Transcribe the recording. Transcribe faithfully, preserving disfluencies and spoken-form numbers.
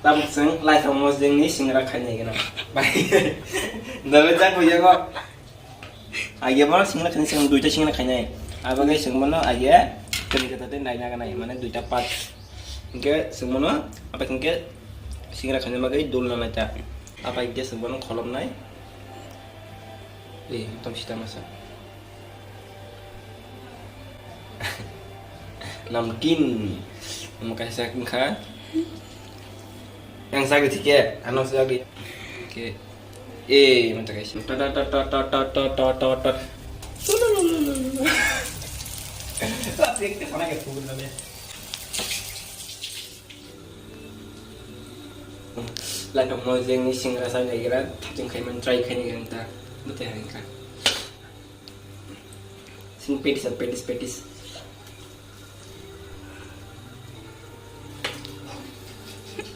Tabuk chwng lai tongmo jengni singra khainai gana. Bai. Dabe jak buya go. Age bono singra khainai, chwng duita singra khainai. Abagwi chwng bono age teni kata tei naina gana, mane duita part. Hingke chwng bono, apa hingke singra khainai bagwi dul nanai ta. Apa hingke chwng bono kholopnai. Eh, tong sita masa. Namkin. Omo kaisa wngkha. Yang sagwi thike, ano sagwi. Oke. Eh, mantap guys. Ta ta ta ta ta ta ta ta ta ta. Apa yang kita sana ke pun namanya? Lai tongmo jengni singra sa naigra, thapjing khaiman try khaini ang ta. Bete hangka. Sing petis, petis, petis.